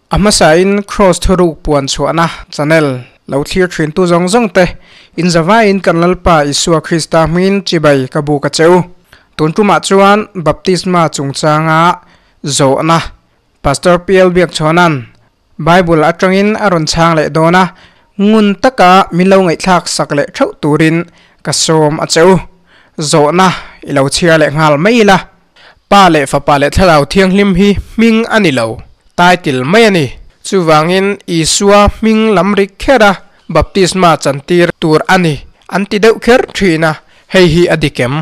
A hmasain Kraws thuruk puan chhuahna channel lo thlir thintu zawng zawng te in zavaiin kan Lalpa Isua Krista hmingin chibai ka buk a che u. Tun tumah chuan Baptisma chungchanga zawhna Pastor PL Biakchhawna'n Bible atangin a rawn chhang leh dawn a, ngun taka min lo ngaihthlak sak leh theuh turin ka sawm a che u. Zawhna i lo chhiar leh nghal mai ila. Pa leh Fapa leh Thlarau Thianghlim hi hming a ni lo, title mai a ni. Chuvangin Isua hming lam rik kher a, baptisma chantir tur a ni an ti deuh kher thin a, hei hi a dik em?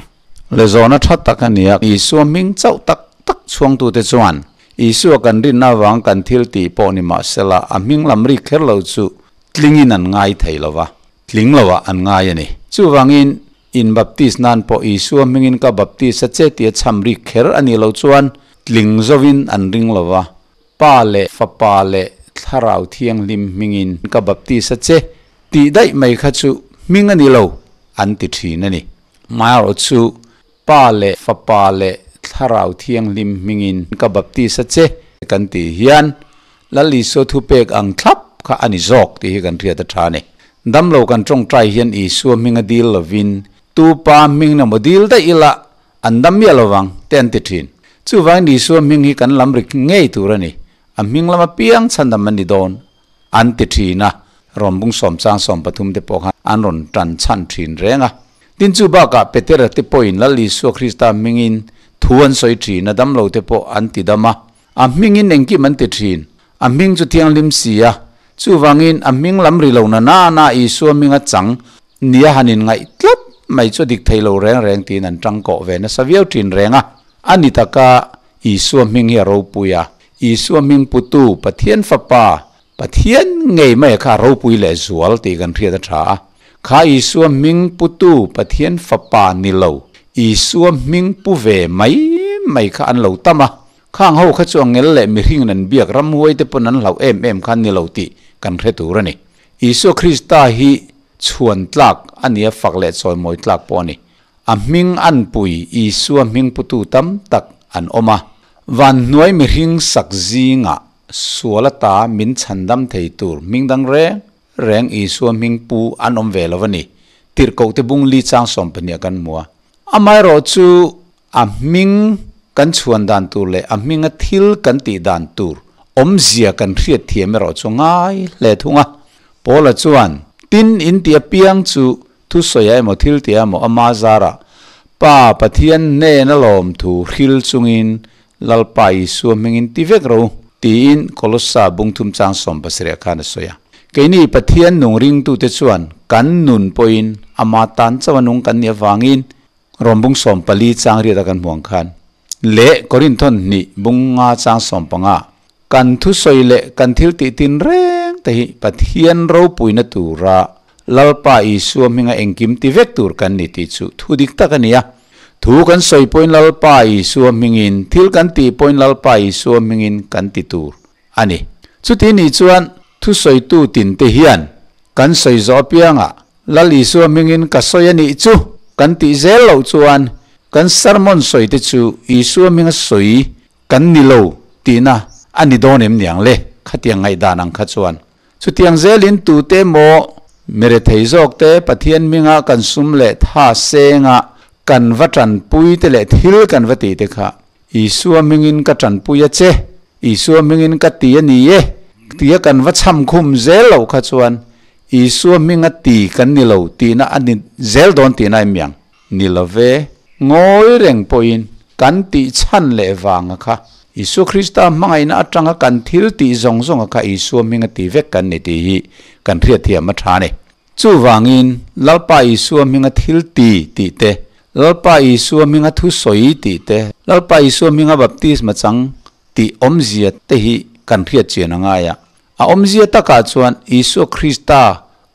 Le zawhna tha tak a ni a, Isua hming chauh tak tak chhuangtute chuan Isua kan rinna avang kan thil tih pawh ni mahsela a hming lam rik kher lo chu tlingin an ngai thei lo va, tling loah an ngai a ni. Chuvangin In baptis nan pawh Isua hmingin ka baptis a che tia chham rik kher a nih loh chuan tling zovin an ring lo va, Pa leh Fapa leh Thlarau Thianghlim hmingin ka baptis a che tih daih mai kha chu hming a ni lo an ti thin a ni. Amaherawh chu Pa leh Fapa leh Thlarau Thianghlim hmingin ka baptis a che kan tih hian Lal Isua thupek ang thlap kha a ni zawk tih hi kan hriat a tha a ni. Damlo kan tawngtai hian Isua hminga dil lovin tu pa hming emaw dil daih ila an dam miah lovang te an ti thin. Chuvangin Isua hming hi kan lam rik ngei tur a ni. A hming lama piang chhandam an ni dawn an ti thin a, rawn bung sawm chang 13 te pawh khan an rawn tan chhan thin reng a. Tin chu bakah Petera te pawhin Lal Isua Krista hmingin thu an sawi thin a, damlo te pawh an ti dam a. A hmingin engkim an ti thin. A hming chu thianghlim si a. Chuvangin a hming lam ri lo na na na Isua hminga chang nia han inngaih tlat mai chu a dik thei lo reng reng tiin an tangkawh ve nasa viau thin reng a. A ni taka Isua hming hi a ropui a. Isua hming putu Pathian Fapa, Pathian ngei mai kha a ropui leh zual tih kan hriat a tha a. Kha Isua hming putu Pathian Fapa ni lo, Isua hming pu ve mai mai kha an lo tam a. Khang ho kha chu angel leh mihring an biak ramhuai te pawn an hlauh em em kha an ni lo tih kan hre tur a ni. Isua Krista hi chhuan tlak a nia fak leh chawimawi tlak pawh a ni. A hming an pui Isua hming putu tam tak an awm a. Van hnuai mihring sak zingah sual ata min chhandam thei tur hming dang reng reng Isua hming pu an awm ve lo a ni. Tirhkoh te bung li chang 12 ah kan hmu a. Amaherawh chu A hming kan chhuan dan tur leh a hminga thil kan tih dan tur awmzia kan hriat thiam erawh chu ngai hle thung a. Paula chuan, Tin, in ti apiang chu thusawi ah emaw thil ti ah emaw ama zarah Pa Pathian hnen a lawm thu hril chungin Lalpa Isua hmingin ti vek ro, tiin Kolossa bungthum chang 70 khan a sawi a. Keini Pathian nung ringtute chuan kan nun pawhin ama tan chauh a nung kan nih avangin Rom bung 14 chang riat a kan hmuh ang khan leh Korinthon hnih bung nga chang 15 kan thusawi leh kan thil tih tin reng te hi Pathian ropuina tura Lalpa Isua hminga engkim ti vek tur kan ni tih chu thu dik tak a ni a. Thu kan sawi pawhin Lalpa Isua hmingin, thil kan tih pawhin Lalpa Isua hmingin kan ti tur a ni. Chuti nih chuan thusawitu tinte hian kan sawi zawh apiangah Lal Isua hmingin ka sawi a nih chu kan tih zel loh chuan kan sermon sawi te chu Isua hminga sawi kan ni lo tihna a ni dawn em niang le? Khatiang ngaihdan ang kha chuan chutiang zelin tute emaw mirethei zawk te Pathian hminga kan sum leh tha senga kan va tanpui te leh thil kan va tih te kha Isua hmingin ka tanpui a che, Isua hmingin ka ti a ni e tia kan va chham khum zel loh kha chuan Isua hminga ti kan ni lo tihna a ni zel dawn tihna em miang? Ni lo ve, ngawi reng pawhin kan tih chhan leh vanga kha Isua Krista hmangaihna atanga kan thil tih zawng zawnga kha Isua hminga ti vek kan ni tih hi kan hriatthiam a tha a ni. Chuvangin Lalpa Isua hminga thil ti tih te, Lalpa Isua hminga thu sawi tih te, Lalpa Isua hminga baptisma chang tih awmzia te hi kan hriat chian a ngai a. A awmzia takah chuan Isua Krista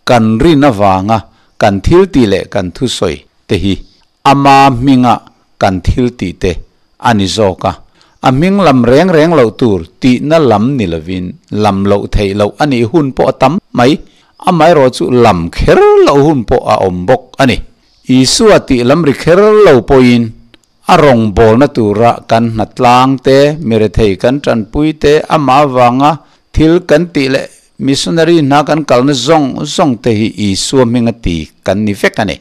kan rin avanga kan thil tih leh kan thu sawi te hi ama hminga kan thil tih te a ni zawk a. A hming lam reng reng loh tur tihna lam ni lovin lam loh theih loh a nih hun pawh a tam mai. Amaherawh chu lam kher loh hun pawh a awm bawk a ni. Isua tih lam ri kher lo pawhin a rawngbawlna tura kan hnatlang te, mirethei kan tanpui te, amah avanga Thil kan tih leh missionary hna kan kalna zawng zawng te hi Isua hminga ti kan ni vek a ni.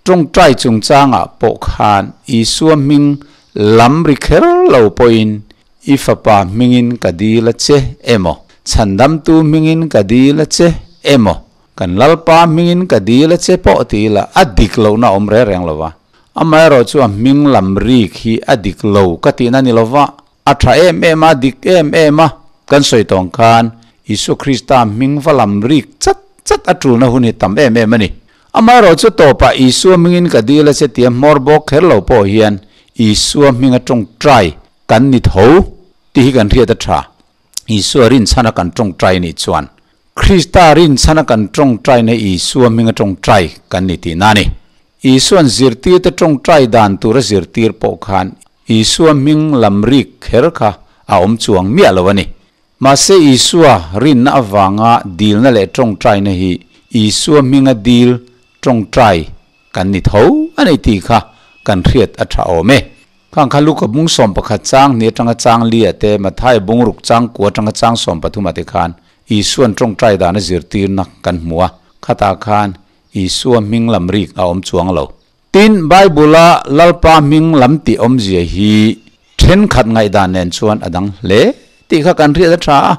Tawngtai chungchangah pawh khan Isua hming lam ri kher lo pawhin I fapa hmingin ka dil a che emaw, Chhandamtu hmingin ka dil a che emaw, Kan Lalpa hmingin ka dil a che pawh ti ila a dik lohna a awm reng reng lo va. Amaherawh chu a hming lam rik hi a dik lo ka tihna ni lo va, a tha em em a, dik em em a kan sawi tawng khan Isua Krista hming va lam rik chat chat a tulna hun hi tam em em a ni. Amaherawh chu tawpah Isua hmingin ka dil a che tia hmawr bawk kher lo pawh hian Isua hminga tawngtai kan ni tho tih hi kan hriat a tha. Isua rinchhana kan tawngtai nih chuan Krista rinchhana kan tawngtaina Isua hminga tawngtai kan ni tihna a ni. Isua'n zirtirte tawngtai dan tura zirtir pawh khan Isua hming lam rik kher kha a awm chuang miah lo a ni. Mahse Isua rinna avanga dilna leh tawngtaina hi Isua hminga dil tawngtai kan ni tho a ni tih kha kan hriat a tha awm e. Khang kha Luka bung 11 chang hnih atanga chang li-ah te, Matthai bung ruk chang kua atanga chang 13-ah te khan Isua'n tawngtai dan a zirtirna kan hmu a, khatah khan Isua hming lam rik a awm chuang lo. Tin, Bible-a Lalpa hming lam tih awmzia hi thenkhat ngaihdan nen chuan a dang hle tih kha kan hriat a tha a.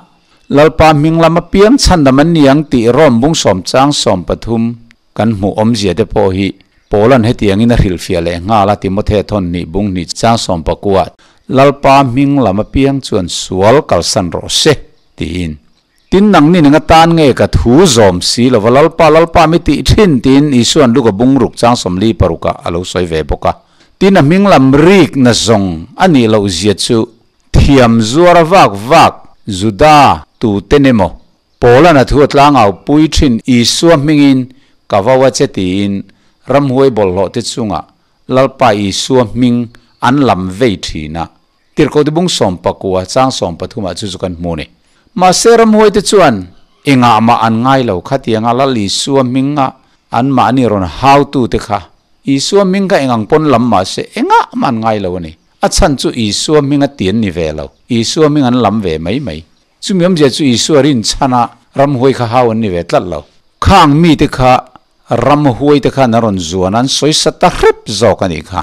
Lalpa hming lam apiang chhandam an ni ang tih Rom bung sawm chang 13 kan hmuh awmzia te pawh hi Paula'n hetiangin a hrilhfiah leh nghal a, Timothea thawn hnih bung hnih chang 19 Lalpa hming lam apiang chuan sual kalsan rawh se tiin. Tin, nangni ning atan nge ka thu zawm si lova Lalpa, Lalpa mi tih thin tiin Isua'n Luka bung ruk chang 46 ah a lo sawi ve bawk a. Tin, a hming lam rik na zawng a nih loh zia chu thiam zuar a vak vak Juda tuten emaw Paula'n a thu a tlangau pui thin Isua hmingin ka vau a che tiin ramhuai bawlhhlawh te chungah Lalpa Isua hming an lam vei thin a. Tirhkohte bung 19 chang 13 ah chu chu kan hmu a ni. Mahse ramhuai te chuan engah mah an ngai lo khatianga Lal Isua hminga anmahni rawn hautu te kha Isua hming kha engang pawn lam mahse engah mah an ngai lo a ni. A chhan chu Isua hminga ti an ni ve lo. Isua hming an lam ve mai mai. Chumi awmzia chu Isua rinchhana ramhuai kha hau an ni ve tlat lo. Khang mite kha ramhuai te khan an rawn zuan a, an sawisa ta hrep zawk a nih kha.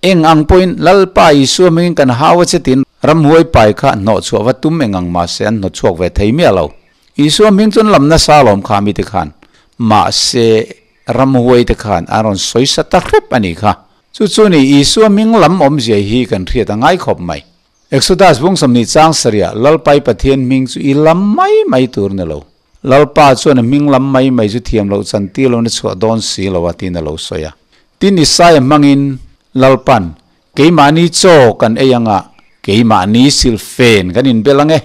Eng ang pawhin Lalpa Isua hmingin kan hau a che tiin ramhuai pai kha hnawhchhuah va tum eng ang mahse an hnawchhuak ve thei miah lo. Isua hming chuan lam nasa alawm kha mite khan. Mahse ramhuai te khan an rawn sawisa ta hrep a nih kha. Chu chu ni Isua hming lam awmzia hi kan hriat a ngai khawp mai. Exodus bung 20 chang sarih ah Lalpai Pathian hming chu i lam mai mai tur ni lo. Lalpa chuan a hming lam mai mai chu thiam loh chan tir lo na chhuah dawn si lo a tiin a lo sawi a. Tin Isaia hmangin Lalpan, Keimahni chaw kan ei anga, keimahni silfen kan inbel ang e.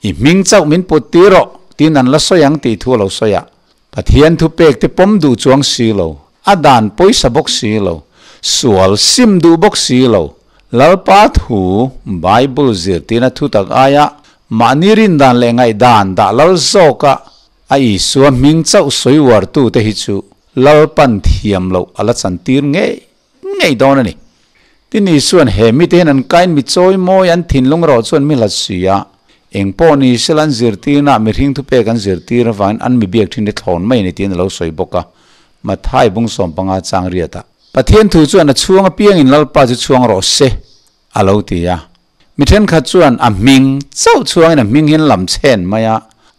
I hming chauh min put tir rawh, tiin an la sawi ang tih thu a lo sawi a. Pathian thupek te pawm duh chuang si lo, a dan pawisa bawk si lo, sual sim duh bawk si lo, Lalpa thu, Bible zirtirna thutak aia mahni rindan leh ngaihdan dah lal zawka a Isua hming chauh sawi uartute hi chu Lalpan thiam loh a la chantir ngei ngei dawn a ni. Tin Isua'n he mite hian an kain mi chawi mawi an thinlung erawh chuan mi hlat si a, eng pawh ni sela an zirtirnaah mihring thupek an zirtir avangin an mi biak thin hi thlawn mai a ni tiin a lo sawi bawk a, Matthai bung 15 chang riatah. Pathian thu chuan a chhuang apiangin Lalpa chu chhuang rawh se a lo ti a. Mi thenkhat chuan a hming chauh chhuangin a hming hian lam chhen mai a,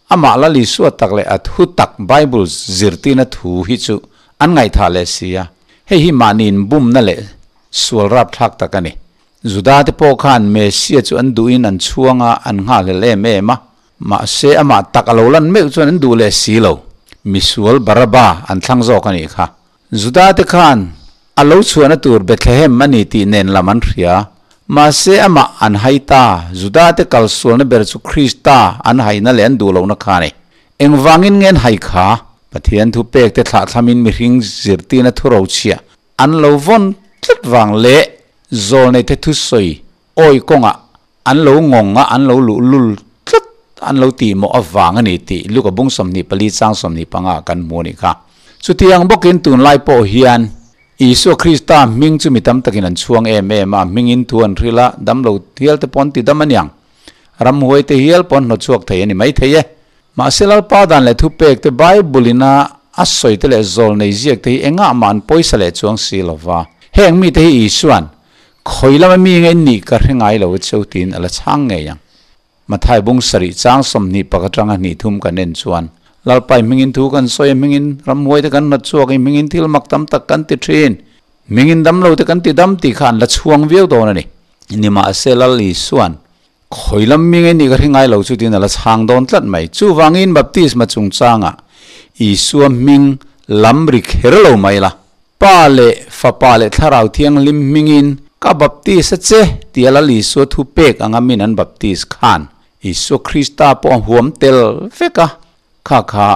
amah Lal Isua tak leh a thu tak Bible zirtirna thu hi chu an ngaihthah leh si a, hei hi mahni inbumna leh sual rapthlak tak a ni. Juda te pawh khan Messia chu an duhin an chhuang a, an nghahhlel em em a, mahse amah tak a lo lan meuh chuan an duh leh si lo. Misual Baraba an thlang zawk a nih kha. Juda te khan a lo chhuahna tur Bethlehem a ni tih nen lam an hria. Mahse amah an hai ta, Juda te kalsualna ber chu Krista an haina leh an duh lohna kha a ni. Engvangin nge an hai kha? Pathian thu pek te thlahthlamin mihring zirtirna thu rochhiah an lo vawn tlat vang leh zawlnei te thusawi awi kawngah an lo ngawng a, an lo luh lul tlat an lo tih mawh avang a ni tih Luka bung 24 chang 25 ah kan hmu a nih kha. Chutiang bawkin tunlai pawh hian Isua Krista hming chu mi tam takin an chhuang em em a, hmingin thu an hrilh a, damlo hial te pawh an ti dam a niang. Ramhuai te hial pawh an hnawt chhuak thei a ni maithei e. Mahse Lalpa dan leh thupek te Bible ina a sawi te leh zawl nei ziak te hi engah mah an pawisa leh chuang si lo va. Heng mite hi Isuan, Khawi lama mi nge in nih ka hre ngai lo e cheu tiin a la chhang ngei ang. Mathai bung sarih chang 20 pakhat atanga hnih thum kan en chuan, Lalpa i hmingin thu kan sawi a, hmingin ramhuai te kan hnawt chhuak, i hmingin thil mak tam tak kan ti thin, hmingin damlo te kan ti dam tih kha an la chhuang viau dawn a ni. Nimahse Lal Isuan, Khawi lam mi nge nih ka hre ngai lo chu tiin a la chhang dawn tlat mai. Chuvangin baptisma chungchangah Isua hming lam ri kher lo mai la. Pa leh Fapa leh Thlarau Thianghlim hmingin ka baptis a che tia Lal Isua thu pek anga min an baptis khan Isua Krista pawh a huam tel vek a, kha kha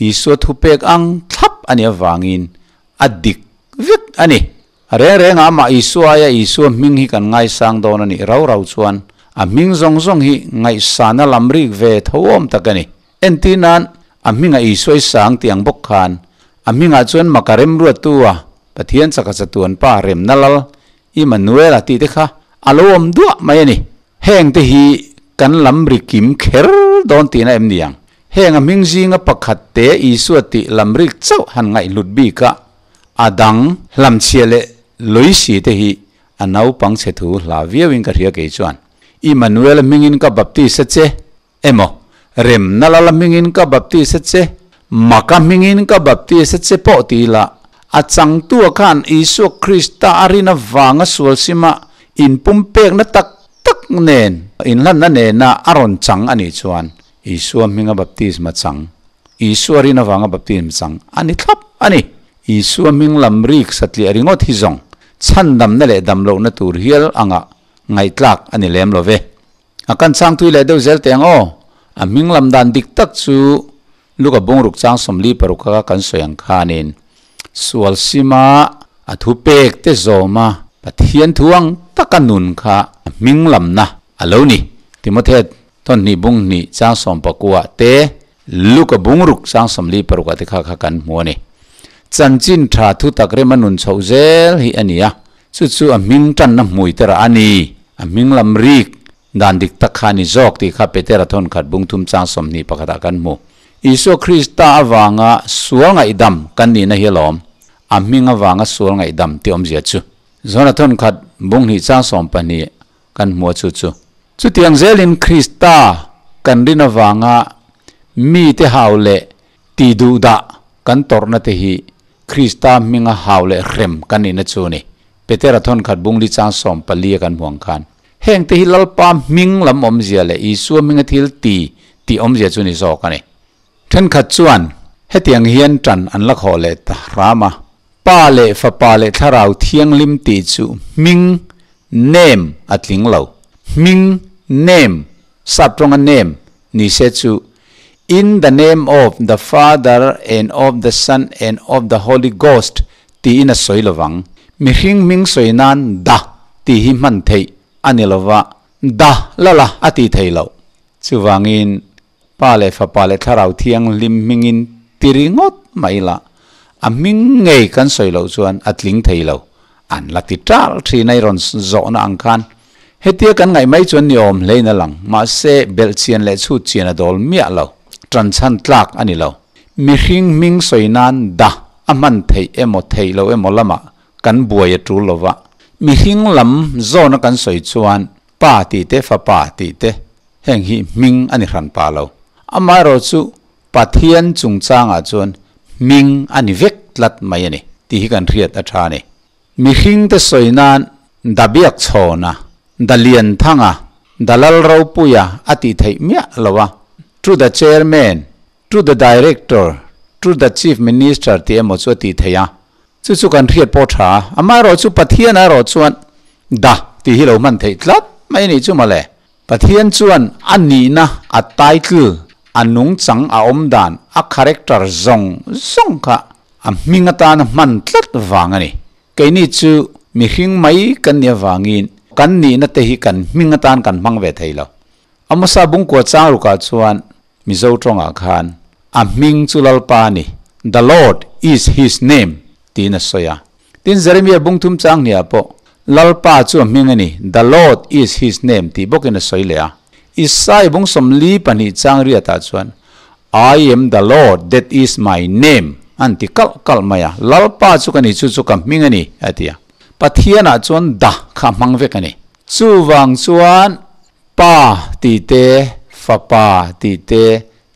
Isua thu pek ang thlap a nih avangin a dik vek a ni. A reng rengah amah Isua aia Isua hming hi kan ngaisang dawn a nih rau rau chuan a hming zawng zawng hi ngaihsana lam rik ve tho awm tak a ni. Entir nan, a hmingah Isua i sang tih ang bawk khan, a hmingah chuan maka remruattu a, Pathian chaka chatuan pa remna lal, Immanuela tih te kha a lo awm duah mai a ni. Heng te hi kan lam ri kim kher dawn tihna em ni ang? Heng a hming zinga pakhat te Isua tih lam rik chauh han ngaihhlut bik a, A dang hlamchhia leh Loisi te hi a naupang chhe thu hla viauin ka hria kei chuan. Immanuel-a hmingin ka baptist a che emaw, Remnalala hmingin ka baptist a che, Maka hmingin ka baptist a che pawh ti ila, a changtua khan Isua Krista a rin avanga sual sima inpumpekna tak tak nen, inhlanna nena a rawn chang a nih chuan Isua hminga baptisma chang Isua rin avanga baptism chang a ni thlap a ni. Isua hming lam rik satliah ringawt hi zawng chhandamna leh damlohna tur hial anga ngaihtlak a ni lem lo ve. A kan chang tui leh deuh zel teh ang aw. A hming lam dan dik tak chu Luka bungruk chang 46 a kan sawi ang khanin sual sima a thu pek te zawma Pathian thu ang taka nun kha a hming lamna a lo ni. Timothea Tawnhnih bung hnih chang 19 te, Luka bungruk chang 46 te kha kha kan hmu a ni. Chanchin tha thu tak rema nun chhoh zel hi a ni a, chu chu a hming tanna hmui te rah a ni, a hming lam rik dan dik tak kha a ni zawk tih kha Petera thawnkhat bung thum chang 21 ah kan hmu. Isua Krista avanga sual ngaihdam kan nihna hi alawm, a hming avanga sual ngaihdam tih awmzia chu. Zona thawnkhat bung hnih chang 12 kan hmu a chu chu. Chutiang zelin Krista kan rin avanga mite hau leh ti duhdah kan tawrhna te hi Krista hminga hau leh hrem kan nihna chu a ni. Petera thawnkhat bungli chang 14 a kan hmu ang khan heng te hi Lalpa hming lam awmzia leh Isua hminga thil ti tih awmzia chu ni zawk a ni. Thenkhat chuan hetiang hian tan an la khawh leh ta hram a, Pa leh Fapa leh Thlarau Thianghlim tih chu hming, name, a tling lo. Hming, name, sap tawnga name, ni se chu In the name of the Father and of the Son and of the Holy Ghost tiin a sawi lovang. Mihring hming sawi nan da tih hi hman theih a ni lova, da la la a tih theih loh. Chuvangin Pa leh Fapa leh Thlarau Thianghlim hmingin ti ringawt mai la, a hming ngei kan sawi loh chuan a tling thei lo, an la ti ṭal ṭhin a i rawn zawhna ang khan. Hetia kan ngaih mai chuan ni awm hlein a lang, mahse belhchian leh chhut chian a dawl miah lo, ṭanchhan tlak a ni lo. Mihring hming sawi nan da a hman theih emaw theih loh emaw lamah kan buai a ṭul lo va, mihring lam zawna kan sawi chuan Pa tih te, Fapa tih te, Heng hi hming a ni hran pa lo. Amaherawhchu Pathian chungchangah chuan hming a ni vek tlat mai a ni tih hi kan hriat a tha a ni. Mihringte sawi nan Dabiak Chhawna, Dalianthanga, Dalalropuia a tih theih miah lo a, To the Chairman, To the Director, To the Chief Minister tih emaw chu a tih theih a. Chu chu kan hriat pawh tha a, amaherawhchu Pathian erawh chuan Da tih hi lo hman theih tlat mai a nih chu mawle. Pathian chuan a nihna, a title, a nungchang, a awmdan, a character zawng zawng kha a hming atana hman tlat vang a ni. Keini chu mihring mai kan nih avangin kan nihna te hi kan hming atan kan hmang ve thei lo. Amosa Bungkua Changrukah chuan Mizo tawngah khan a hming chu Lalpa a ni, The Lord is his name, tiin a sawi a. Tin, Jeremiah bungthum changhniah pawh, Lalpa chu a hming a ni, The Lord is his name, tih bawkin a sawi leh a. Isai bung 42 chang riatah chuan I am the Lord, that is my name an ti kalh kalh mai a, Lalpa chu ka ni, chu chu ka hming a ni a ti a. Pathianah chuan da kha a hmang vek a ni. Chuvang chuan Pa tih te, Fapa tih te,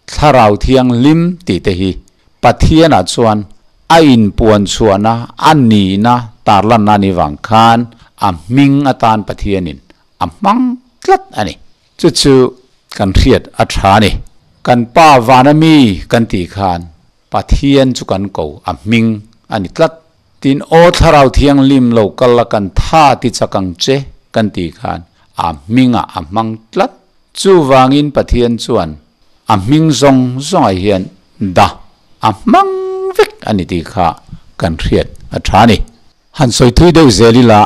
Thlarau Thianghlim tih te hi Pathianah chuan a inpuan chhuahna, a nihna tarlanna a nih vang khan a hming atan Pathianin a hmang tlat a ni. Chu chu kan hriat a tha a ni. Kan Pa vana mi kan tih khan Pathian chu kan ko a hming a ni tlat. Tin, Aw Thlarau Thianghlim lo kal a kan tha ti chak ang che kan tih khan a hmingah a hmang tlat. Chuvangin Pathian chuan a hming zawng zawngah hian dah a hmang vek a ni tih kha kan hriat a tha a ni. Han sawi thui deuh zel ila,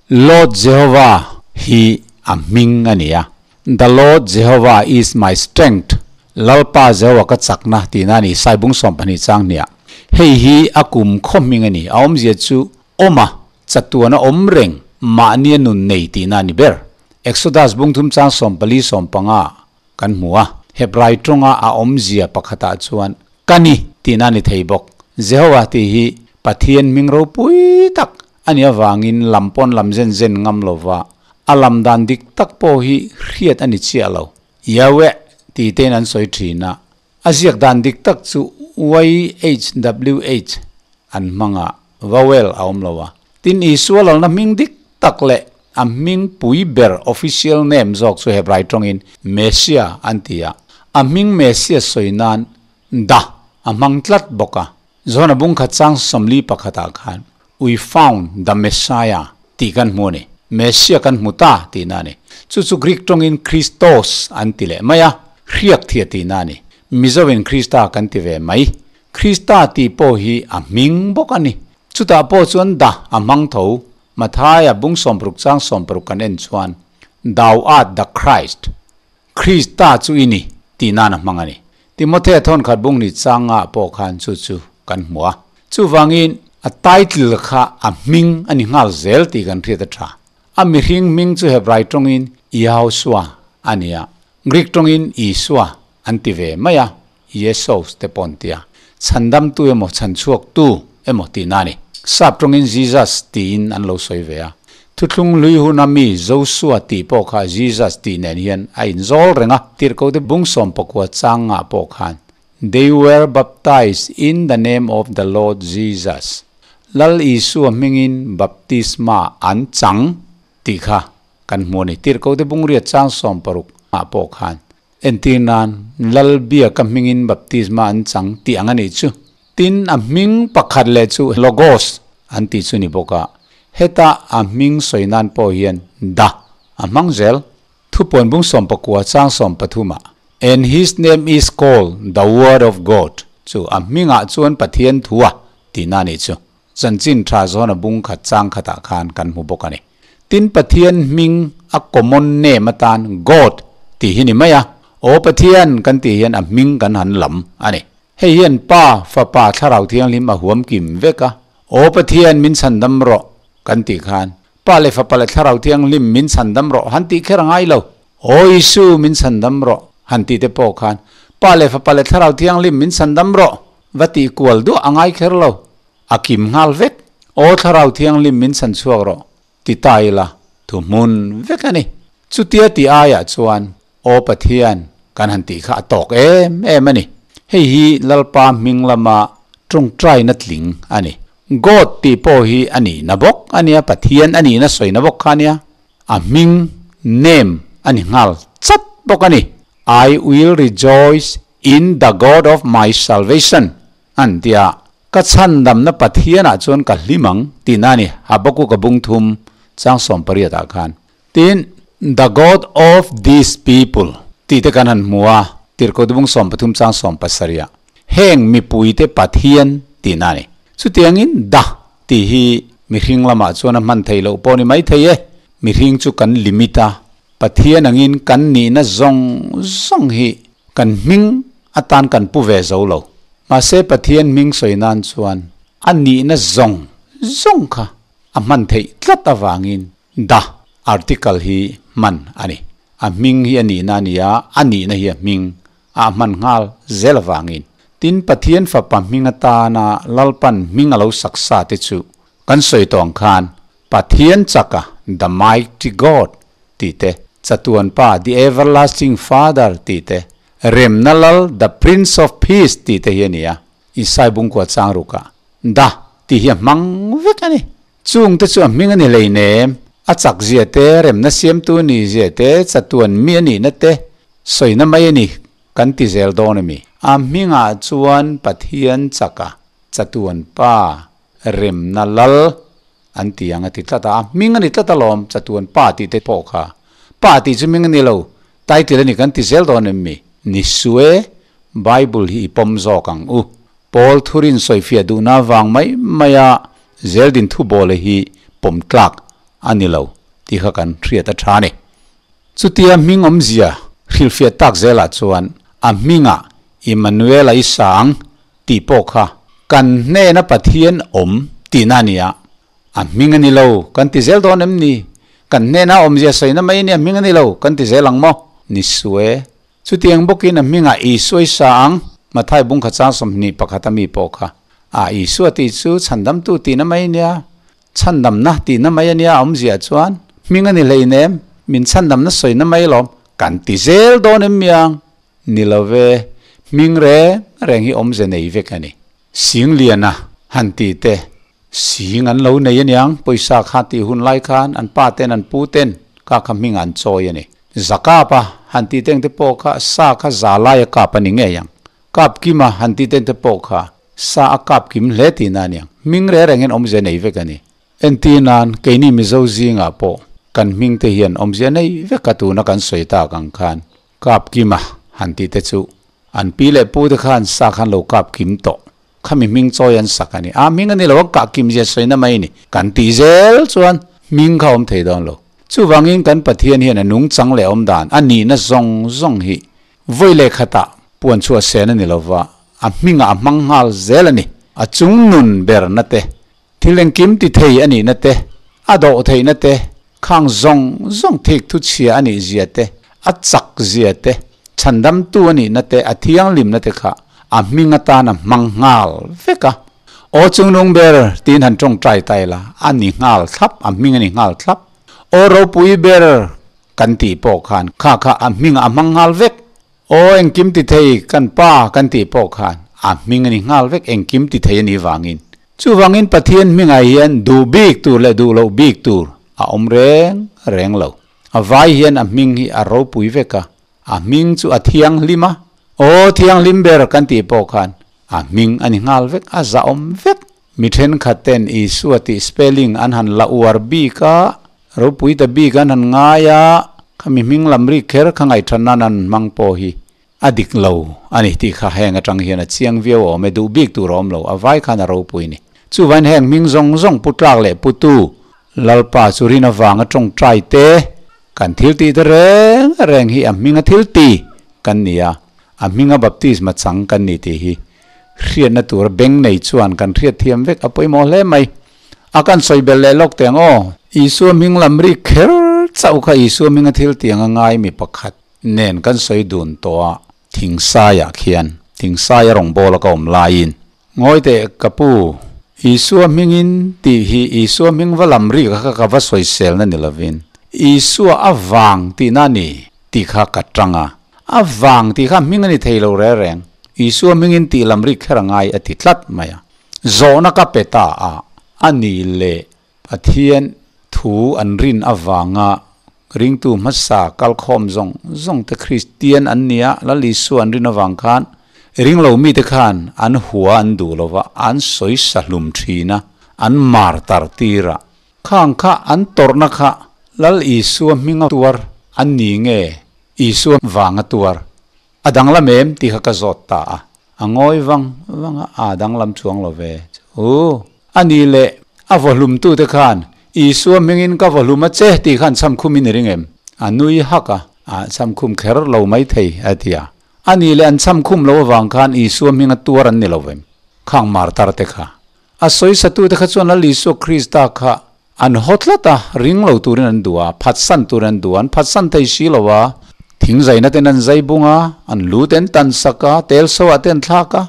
Lord Jehovah hi a hming a ni a, The Lord Jehovah is my strength, Lalpa Jehovah ka chakna tihna a ni, Saibung 12 chang hniah. Hei hi a kum khaw hming a ni, a awmzia chu awma chatuana awm reng mahnia nun nei tihna a ni ber. Exodus bung thum chang 14 15 kan hmu a, Hebrai tawnga a awmzia pakhatah chuan ka ni tihna a ni thei bawk. Jehovah tih hi Pathian hming ropui tak a nih avangin lam pawn lam zen zen ngam lova a lam dan dik tak pawh hi hriat a ni chiah lo. Yahweh tih tein an sawi thin a, a ziak dan dik tak chu YHWH an hmang a, vowel a awm lo a. Tin, Isua lalna hming dik tak leh a hming pui ber official name zawk chu Hebrai tawngin Messiah an ti a, a hming Messiah sawi nan da a hmang tlat bawk a. Johana bung khat chang 41 ah khan We found the Messiah tih kan hmu a ni. Messiah kan hmu ta tihna a ni. Chu chu Greek tawngin Christos an ti leh mai a, hriak thia tihna a ni. Mizoin Krista kan ti ve mai. Krista tih pawh hi a hming bawk a ni. Chutah pawh chuan da a hmang tho. Mathaia bung 60 chang 60 kan en chuan Thou art the Christ, Krista chu i ni tih nan a hmang a ni. Timothea thawn khat bung ni changa pawh khan chu chu kan hmu a. Chuvangin a title kha a hming a ni nghal zel tih kan hriat a tha. A mihring hming chu Hebrai tawngin Yahoshua a ni a, Greek tawngin Isua an ti ve mai a, Iesos te pawh an ti a. Chhandamtu emaw chhanchhuaktu emaw tihna a ni. Sap tawngin Jesus tiin an lo sawi ve a. Thuthlung hlui huna mi Josua tih pawh kha Jesus tih nen hian a inzawl reng a. Tirhkote bung 19 chang ngah pawh khan They were baptized in the name of the Lord Jesus, Lal Isua hmingin baptisma an chang tih kha kan hmu a ni. Tirhkote bung riat chang 60 ngah pawh khan Entir nan, Lal biaka hmingin baptisma an chang tih ang a nih chu. Tin, a hming pakhat leh chu Logos an tih chu ni bawk a, heta a hming sawi nan pawh hian da a hmang zel. Thupuan bung 19 chang 13 ah, And his name is called the Word of God, chu a hmingah chuan Pathian thu a tihna a nih chu. Chanchin tha zawna bung khat chang khatah khan kan hmu bawk a ni. Tin Pathian hming a common name atan God tih hi ni mai a, Aw Pathian kan tih hian a hming kan han lam a ni. Hei hian Pa, Fapa, Thlarau Thianghlim a huam kim vek a, Aw Pathian min chhandam rawh kan tih khan Pa leh Fapa leh Thlarau Thianghlim min chhandam rawh han tih kher a ngai lo. Aw Isu min chhandam rawh han tih te pawh khan Pa leh Fapa leh Thlarau Thianghlim min chhandam rawh va tih kual duah a ngai kher lo. A kim nghal vek. Aw Thlarau Thianghlim min chhan chhuak rawh, ti ta ila, thu hmun vek a ni. Chutia ti aiah chuan Aw Pathian kan han tih kha a tawk em em a ni. Hei hi Lalpa hming lama tawngtaina tling a ni. God tih pawh hi a nihna bawk a nia, Pathian a nihna sawina bawk kha a nia. A hming, name, a ni nghal chat bawk a ni. I will rejoice in the God of my salvation. An ti a, Ka chhandamna Pathianah chuan ka hlim ang, tihna a ni, Habakkuk a bung thum chang 18 ah khan. Tin, The God of these people tih te kan han hmu a, Tirhkoh bung 13 chang 17 ah, heng mipuite Pathian tihna a ni. Chutiangin the tih hi mihring lamah chuan a hman theih loh pawh ni maithei e, mihring chu kan limit a, Pathian angin kan nihna zawng zawng hi kan hming atan kan pu ve zo lo. Mahse Pathian hming sawi nan chuan a nihna zawng zawng kha a hman theih tlat avangin the article hi hman a ni. A hming hi a nihna a ni a, a nihna hi a hming a hman nghal zel avangin. Tin, Pathian Fapa hming atana Lalpan hming a lo sak sa te chu kan sawi tawh ang khan Pathian chaka, the mighty God, tih te, Chatuan Pa, the everlasting Father, tih te, Remna Lal, the Prince of Peace, tih te hi a ni a. Isai bungkua chang rukah Da tih hi a hmang vek a ni. Chung te chu a hming a ni hleinem, a chak zia te, remna siamtu ni zia te, chatuan mi a nihna te sawina mai a ni kan ti zel dawn a mi. A hmingah chuan Pathian chaka chatuan pa remna lal an ti ang a ti tlat a, a hming a ni tlat alawm chatuan pa tih te pawh kha. Pa tih chu hming a ni lo, title a ni kan ti zel dawn em mi? Ni sue, Bible hi i pawm zawk ang u. Paul thurin sawifiah duhna avang mai maia zeldin thubawle hi pawm tlak a ni lo tih kha kan hriat a tha a ni. Chutia hming awmzia hrilhfiah tak zelah chuan a hmingah Immanuela i sang tih pawh kha kan hnena Pathian awm tihna a ni a, a hming a ni lo kan ti zel dawn em ni? Kan hnena awmzia sawina mai a ni a hming a ni lo kan ti zel ang maw? Ni sue. Chutiang bawkin a hmingah Isua i sa ang, Mathai bungkhat chang 21 a mi pawh kha. A Isua tih chu chhandamtu tihna mai a nia, chhandamna tihna mai a nia a awmziah chuan hming a ni hleinem, min chhandamna sawina mai alawm, kan ti zel dawn em miang? Ni lo ve, hming reng reng hi awmze nei vek a ni. Singliana han ti te, sing an lo nei aniang, pawisa kha tih hun lai khan an pa ten an pu ten ka kha hming an chawi a ni. Zakap a han tih teng te pawh kha sa kha za lai a kap a ni ngei ang. Kap kim a han tih teng te pawh kha sa a kap kim hle tihna aniang. Hming reng reng hian awmzia nei vek a ni. Entir nan keini Mizo zingah pawh kan hming te hian awmzia nei vek a tuna kan sawi tak ang khan Kap kim a han tih te chu an pi leh pu te khan sa khan lo kap kim tawh. Khami hming chawi an sak a ni. A hming a ni lo a, kah kim zia sawina mai a ni. Kan tih zel chuan hming kha awm thei dawn lo. Chuvangin kan Pathian hian a nungchang leh awm dan, a nihna zawng zawng hi vawi leh khatah puan chhuah sen a ni lo va, a hmingah a hmang nghal zel a ni. A chung nun berna te, thil engkim ti thei a nihna te, a dawh theihna te, khang zawng zawng thik thu chhia a nih zia te, a chak zia te, chhandamtu a nihna te, a thianghlimna te kha a hming atan a hmang nghal vek a. Aw chungnung ber tiin han tawngtai ta ila, a ni nghal thlap, a hming a ni nghal thlap. Aw ropui ber kan tih pawh khan kha kha a hmingah a hmang nghal vek. Aw engkim ti thei kan pa kan tih pawh khan a hming a ni nghal vek engkim ti thei a nih vangin. Chuvangin Pathian hmingah hian duh bik tur leh duh loh bik tur a awm reng reng lo. A vai hian a hming hi a ropui vek a, a hming chu a thianghlim a, aw thianghlim ber kan tih pawh khan a hming a ni nghal vek, a zahawm vek. Mi thenkhat ten Isua tih spelling an han la uar bik a, Ropui ta bik an han ngai a, khami hming lam rik kher kha ngaihṭhan nan an hmang pawh hi a dik lo a ni tih kha heng aṭang hian a chiang viau awm e, duh bik tur a awm lo, a vai khan a ropui ni. Chuvain heng hming zawng zawng pu tlak leh pu tu Lalpa chu rin avanga ṭawngṭai te kan thil tih te reng reng hi a hminga thil ti kan ni a, a hminga baptisma chang kan ni tih hi hriatna tura beng nei chuan kan hriatthiam vek a pawimawh hle mai. A kan sawi belh leh lawk teng aw. Isua hming lam rik kher chauh kha Isua hminga thil tiang a ngai mi pakhat nen kan sawi dun tawh a. Thingsaiah khian Thingsaia rawngbawla ka awm laiin. Ngawi teh ka pu, Isua hmingin tih hi Isua hming va lam rik kha ka va sawiselna ni lovin Isua a vang tihna a ni tih kha ka tang a. A vang tih kha hming a ni thei lo reng reng. Isua hmingin tih lam rik kher a ngai a ti tlat mai a. Zawhna ka pe ta a, a nih leh Pathian thu an rin avanga ringtu hmasa kalkhawm zawng zawng te Kristian an nia, Lal Isua an rin avang khan ringlo mite khan an hua an duh lova, an sawi sahlum thin a, an mar tar tir a. Khang kha an tawrhna kha Lal Isua hminga tuar an ni nge Isua vanga tuar? A danglam em tih kha ka zawt ta a, a ngawi vang vang a, a danglam chuang lo ve chu. A ni leh a vawhlumtute khan Isua hmingin ka vawhlum a che tih khan chhamkhum in i ring em? A nui hak a, a chhamkhum kher lo mai thei a ti a. A ni leh an chhamkhum lo avang khan Isua hminga tuar an ni lo vem? Khang martar te kha. A sawisatute kha chuan Lal Isua Krista kha. An haw tlat a, ring lo turin an duh a, phatsan turin an duh a, an phatsan thei si lo a, thing zaina ten an zai bung a, an lu te an tan sak a, tel so ah te an thlak a.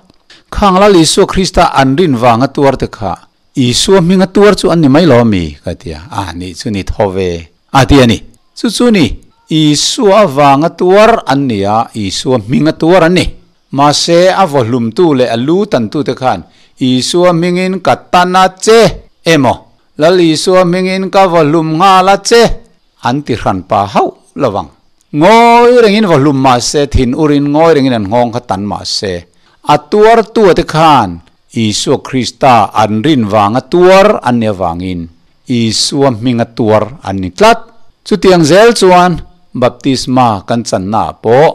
Khang Lal Isua Krista an rin vanga tuar te kha Isua hminga tuar chu an ni mai lo ami? ka ti a, a nih chu ni tho ve a ti a ni. Chu chu ni, Isua avanga tuar an ni a, Isua hminga tuar an ni. Mahse, a vawhlumtu leh a lu tantute khan Isua hmingin ka tan a che emaw, Lal Isua hmingin ka vawhlum nghal a che an ti hran pa hauh lo vang. Ngawi rengin vawhlum mah se, thin urin ngawi rengin an nghawng kha tan mah se, a tuartuate khan Isua Krista an rin vanga tuar an ni avangin Isua hminga tuar an ni tlat. Chutiang zel chuan baptisma kan channaah pawh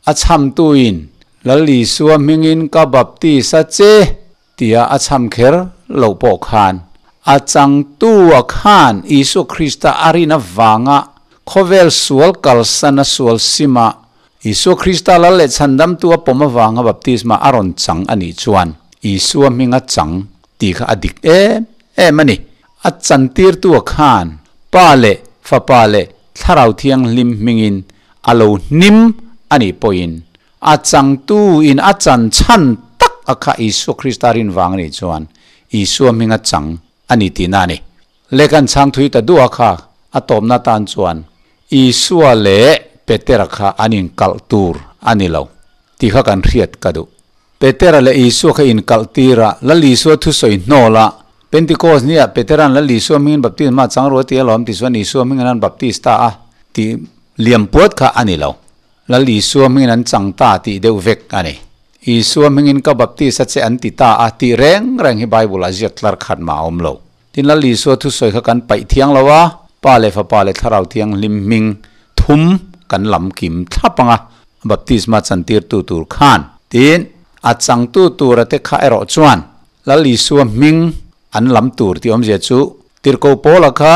a chhamtuin Lal Isua hmingin ka baptis a che tia a chham kher loh pawh khan a changtua khan Isua Krista a rin avanga khawvel sual kalsana sual sima Isua Krista lal leh chhandamtu a pawm avanga baptisma a rawn chang a nih chuan Isua hminga chang tih kha a dik em em a ni. A chantirtua khan Pa leh Fapa leh Thlarau Thianghlim hmingin a lo hnim a nih pawhin a changtu in a chan chhan tak a kha Isua Krista rin vang a nih chuan Isua hminga chang a ni tihna a ni. Lehkhan chhang thui ta duh a kha a tawpna tan chuan Isua leh Petera kha an inkalh tur a ni lo tih kha kan hriat ka duh. Petera leh Isua kha inkalh tir a, Lal Isua thusawi hnawl a, Pentecost nia Petera'n Lal Isua hmingin baptisma a chang rual ti alawm ti chuan Isua hmingin an baptis ta a tih liam puat kha a ni lo. Lal Isua hmingin an chang ta tih deuh vek a ni. Isua hmingin ka baptis a che an ti ta a tih reng reng hi Bible ah ziak tlar khat mah a awm lo. Tin Lal Isua thusawi kha kan paih thiang lo a, Pa leh Fapa leh Thlarau Thianghlim hming thum kan lam kim thlap ang a, baptisma chantirtu tur khan. Tin, a changtu tura te kha erawh chuan Lal Isua hming an lam tur tih awmzia chu Tirhkoh Paula kha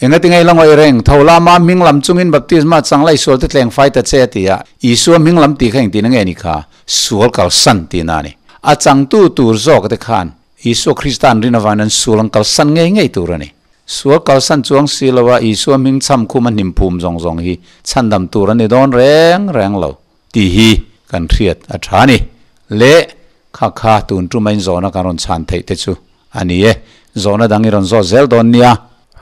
engati ngei la ngawih reng, tho lama hming lam chungin baptisma chang la i sual te tleng fai ta che a ti a, Isua hming lam tih kha engtin nge ni kha? Sual kalsan tihna a ni. A changtu tur zawk te khan Isua Krista an rin avangin an sual an kalsan ngei ngei tur a ni. Sual kalsan chuang si lo a, Isua hming chham khum a hnim phum zawng zawng hi chhandam tur a ni dawn reng reng lo tih hi kan hriat a tha a ni. Le, kha kha tun tuma in zawhna kan rawn chhan theih te chu a ni e. Zawhna dang i rawn zawt zel dawn nia.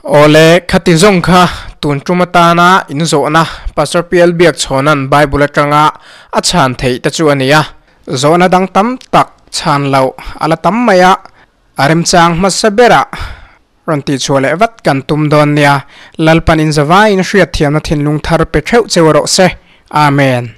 Awle, khati zawng kha tun tum atana in zawhna Pastor PL Biakchhawna'n Bible atanga a chhan theih te chu a ni a. Zawhna dang tam tak chhan loh a la tam mai a, a remchang hmasa berah rawn tihchhuah leh vat kan tum dawn nia. Lalpan inzavaiin hriatthiamna thinlung thar pe theuh cheu rawh se. Amen.